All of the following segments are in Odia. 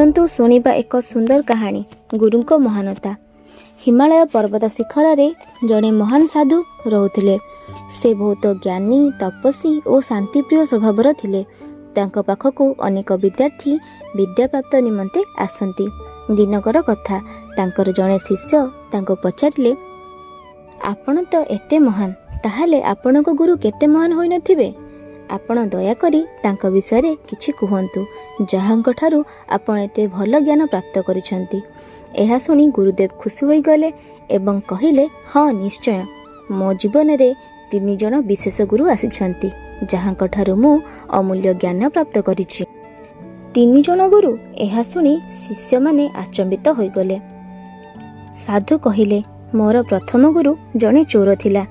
ଆସନ୍ତୁ ଶୁଣିବା ଏକ ସୁନ୍ଦର କାହାଣୀ, ଗୁରୁଙ୍କ ମହାନତା। ହିମାଳୟ ପର୍ବତ ଶିଖରରେ ଜଣେ ମହାନ ସାଧୁ ରହୁଥିଲେ। ସେ ବହୁତ ଜ୍ଞାନୀ, ତପସ୍ୱୀ ଓ ଶାନ୍ତିପ୍ରିୟ ସ୍ୱଭାବର ଥିଲେ। ତାଙ୍କ ପାଖକୁ ଅନେକ ବିଦ୍ୟାର୍ଥୀ ବିଦ୍ୟାପ୍ରାପ୍ତ ନିମନ୍ତେ ଆସନ୍ତି। ଦିନକର କଥା, ତାଙ୍କର ଜଣେ ଶିଷ୍ୟ ତାଙ୍କୁ ପଚାରିଲେ, ଆପଣ ତ ଏତେ ମହାନ, ତାହେଲେ ଆପଣଙ୍କ ଗୁରୁ କେତେ ମହାନ ହୋଇନଥିବେ? ଆପଣ ଦୟାକରି ତାଙ୍କ ବିଷୟରେ କିଛି କୁହନ୍ତୁ, ଯାହାଙ୍କଠାରୁ ଆପଣ ଏତେ ଭଲ ଜ୍ଞାନ ପ୍ରାପ୍ତ କରିଛନ୍ତି। ଏହା ଶୁଣି ଗୁରୁଦେବ ଖୁସି ହୋଇଗଲେ ଏବଂ କହିଲେ, ହଁ ନିଶ୍ଚୟ, ମୋ ଜୀବନରେ 3 ଜଣ ବିଶେଷ ଗୁରୁ ଆସିଛନ୍ତି, ଯାହାଙ୍କଠାରୁ ମୁଁ ଅମୂଲ୍ୟ ଜ୍ଞାନ ପ୍ରାପ୍ତ କରିଛି। 3 ଜଣ ଗୁରୁ! ଏହା ଶୁଣି ଶିଷ୍ୟମାନେ ଆଚମ୍ବିତ ହୋଇଗଲେ। ସାଧୁ କହିଲେ, ମୋର ପ୍ରଥମ ଗୁରୁ ଜଣେ ଚୋର ଥିଲା,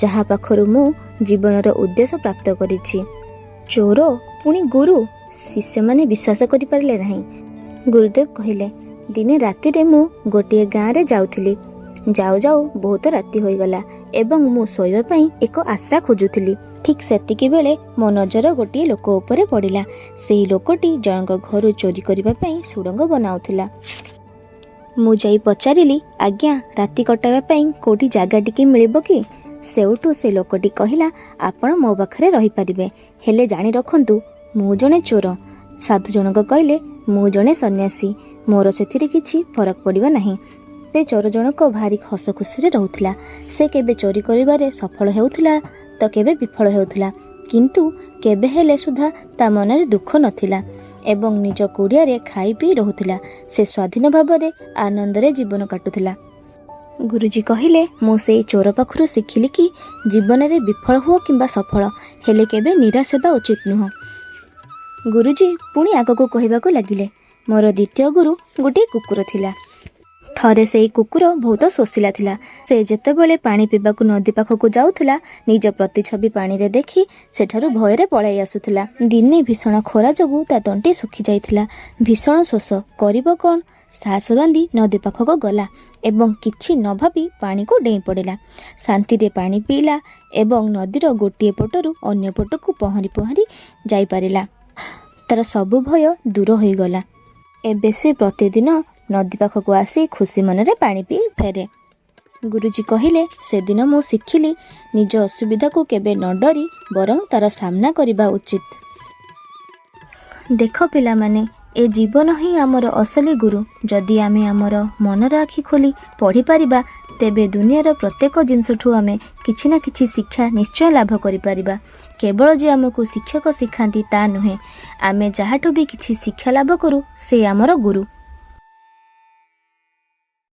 ଯାହା ପାଖରୁ ମୁଁ ଜୀବନର ଉଦ୍ଦେଶ୍ୟ ପ୍ରାପ୍ତ କରିଛି। ଚୋର ପୁଣି ଗୁରୁ! ଶିଷ୍ୟମାନେ ବିଶ୍ୱାସ କରିପାରିଲେ ନାହିଁ। ଗୁରୁଦେବ କହିଲେ, ଦିନେ ରାତିରେ ମୁଁ ଗୋଟିଏ ଗାଁରେ ଯାଉଥିଲି। ଯାଉ ଯାଉ ବହୁତ ରାତି ହୋଇଗଲା ଏବଂ ମୁଁ ଶୋଇବା ପାଇଁ ଏକ ଆଶ୍ରା ଖୋଜୁଥିଲି। ଠିକ୍ ସେତିକି ବେଳେ ମୋ ନଜର ଗୋଟିଏ ଲୋକ ଉପରେ ପଡ଼ିଲା। ସେହି ଲୋକଟି ଜଣଙ୍କ ଘରୁ ଚୋରି କରିବା ପାଇଁ ସୁଡ଼ଙ୍ଗ ବନାଉଥିଲା। ମୁଁ ଯାଇ ପଚାରିଲି, ଆଜ୍ଞା, ରାତି କଟାଇବା ପାଇଁ କୋଉଠି ଜାଗା ଟିକେ ମିଳିବ କି? ସେଇଠୁ ସେ ଲୋକଟି କହିଲା, ଆପଣ ମୋ ପାଖରେ ରହିପାରିବେ, ହେଲେ ଜାଣି ରଖନ୍ତୁ, ମୁଁ ଜଣେ ଚୋର। ସାଧୁ ଜଣକ କହିଲେ, ମୁଁ ଜଣେ ସନ୍ନ୍ୟାସୀ, ମୋର ସେଥିରେ କିଛି ଫରକ ପଡ଼ିବ ନାହିଁ। ସେ ଚୋର ଜଣକ ଭାରି ହସ ଖୁସିରେ ରହୁଥିଲା। ସେ କେବେ ଚୋରି କରିବାରେ ସଫଳ ହେଉଥିଲା ତ କେବେ ବିଫଳ ହେଉଥିଲା, କିନ୍ତୁ କେବେ ହେଲେ ସୁଦ୍ଧା ତା ମନରେ ଦୁଃଖ ନଥିଲା ଏବଂ ନିଜ କୁଡ଼ିଆରେ ଖାଇ ପିଇ ରହୁଥିଲା। ସେ ସ୍ୱାଧୀନ ଭାବରେ ଆନନ୍ଦରେ ଜୀବନ କାଟୁଥିଲା। ଗୁରୁଜୀ କହିଲେ, ମୁଁ ସେଇ ଚୋର ପାଖରୁ ଶିଖିଲି କି ଜୀବନରେ ବିଫଳ ହୁଅ କିମ୍ବା ସଫଳ, ହେଲେ କେବେ ନିରାଶ ହେବା ଉଚିତ ନୁହଁ। ଗୁରୁଜୀ ପୁଣି ଆଗକୁ କହିବାକୁ ଲାଗିଲେ, ମୋର ଦ୍ୱିତୀୟ ଗୁରୁ ଗୋଟିଏ କୁକୁର ଥିଲା। ଥରେ ସେଇ କୁକୁର ବହୁତ ଶୋଷିଲା ଥିଲା। ସେ ଯେତେବେଳେ ପାଣି ପିଇବାକୁ ନଦୀ ପାଖକୁ ଯାଉଥିଲା, ନିଜ ପ୍ରତିଛବି ପାଣିରେ ଦେଖି ସେଠାରୁ ଭୟରେ ପଳାଇ ଆସୁଥିଲା। ଦିନେ ଭୀଷଣ ଖରା ଯୋଗୁଁ ତା ତଣ୍ଟି ଶୁଖି ଯାଇଥିଲା। ଭୀଷଣ ଶୋଷ। କରିବ କ'ଣ? ସାହସ ବାନ୍ଧି ନଦୀ ପାଖକୁ ଗଲା ଏବଂ କିଛି ନ ଭାବି ପାଣିକୁ ଡେଇଁ ପଡ଼ିଲା। ଶାନ୍ତିରେ ପାଣି ପିଇଲା ଏବଂ ନଦୀର ଗୋଟିଏ ପଟରୁ ଅନ୍ୟ ପଟକୁ ପହଁରି ପହଁରି ଯାଇପାରିଲା। ତାର ସବୁ ଭୟ ଦୂର ହୋଇଗଲା। ଏବେ ସେ ପ୍ରତିଦିନ ନଦୀ ପାଖକୁ ଆସି ଖୁସି ମନରେ ପାଣି ପିଇ ଫେରେ। ଗୁରୁଜୀ କହିଲେ, ସେଦିନ ମୁଁ ଶିଖିଲି, ନିଜ ଅସୁବିଧାକୁ କେବେ ନ ଡରି ବରଂ ତାର ସାମ୍ନା କରିବା ଉଚିତ। ଦେଖ ପିଲାମାନେ, ଏ ଜୀବନ ହିଁ ଆମର ଅସଲି ଗୁରୁ। ଯଦି ଆମେ ଆମର ମନର ଆଖି ଖୋଲି ପଢ଼ିପାରିବା, ତେବେ ଦୁନିଆର ପ୍ରତ୍ୟେକ ଜିନିଷଠୁ ଆମେ କିଛି ନା କିଛି ଶିକ୍ଷା ନିଶ୍ଚୟ ଲାଭ କରିପାରିବା। କେବଳ ଯେ ଆମକୁ ଶିକ୍ଷକ ଶିଖାନ୍ତି ତା ନୁହେଁ, ଆମେ ଯାହାଠୁ ବି କିଛି ଶିକ୍ଷା ଲାଭ କରୁ, ସେ ଆମର ଗୁରୁ।